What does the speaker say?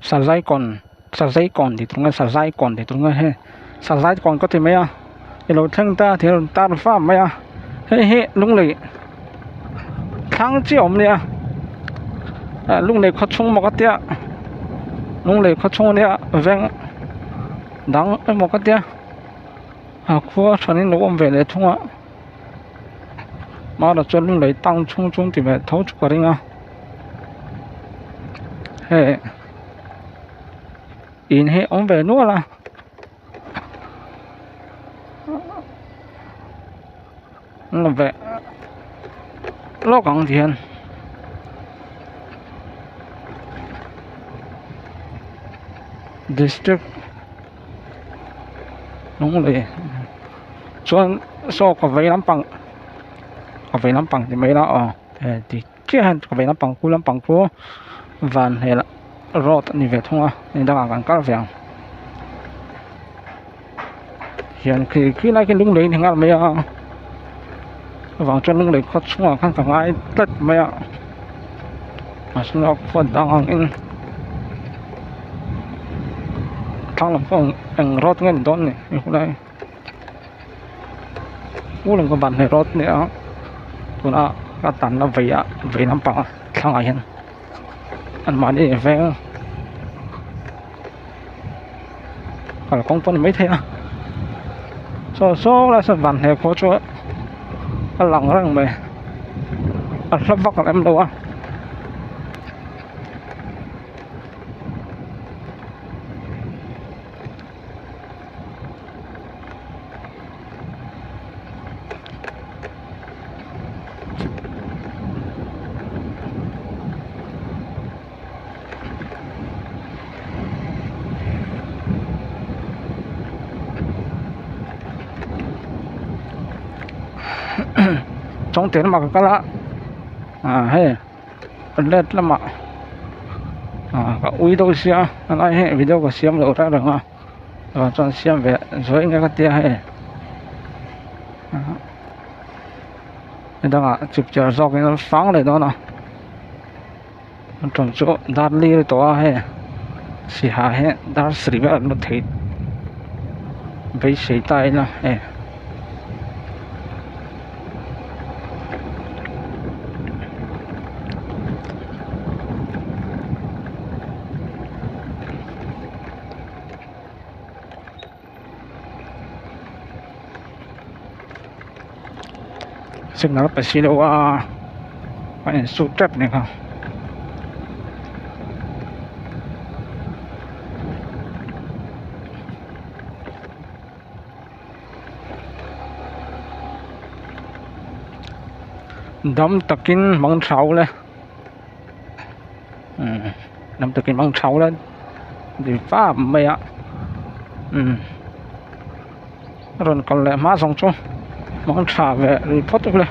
Sazaikawn Sazaikawn tih tur nge Sazaikawn tih tur nge hei Sazaikawn ka ti mai a i lo thleng ta thil rawn tar fam mai a hei hi lunglei thlang chiah a awm nia ah lunglei khaw chhung maw ka tia lunglei khaw chhung ania veng dang emaw ka tia a khua thanin lo awm ve leh thung a mahla chuan lunglei town chhung chu an ti ve tho chu ka ring a hei in hi a awm ve nual a. Ve lawk ang ti hian district Lunglei chuan saw ka vei lampang ka vei lampang ti mai ila aw ti chiah hian ka vei lampang khu lampang khu van hmel road a ni ve thung a ni dangah kan kal ve ang. Hian khi khi lai khi lunglei a ni nghal mai a avang chuan lunglei khaw chhungah khan ka ngai tlat mai a mahse a khaw dang ang in thlang lam pawh eng road nge ni dawn ni hei khulai u lam ka ban hmel road ania tuna ka tanna vei ah vei lampang thlangah hian anmahni veng. Kalkawng pawh a ni maithei a saw saw lai sawn van hne khua chu a lang reng mai a hla vak lem lo a. Chawngte lamah ka kal a ah hei let lamah ah ka ui deuh sia helai hi video ka siam loh reng reng a ah chuan siam ve zuai nge ka tia hei nidangah chipchiar zawkin a fang leh dawn a. An tawng chu dar lir tawh a hei sihah hi dar sarih vel an la thei beisei ta ila hei. Signal pe si lo a a insut tep ni kha. Dam takin mang thau le umm dam takin mang thau le ti fap mai a umm a rawn kal leh hma zawng chu mang tha ve rih phawt le.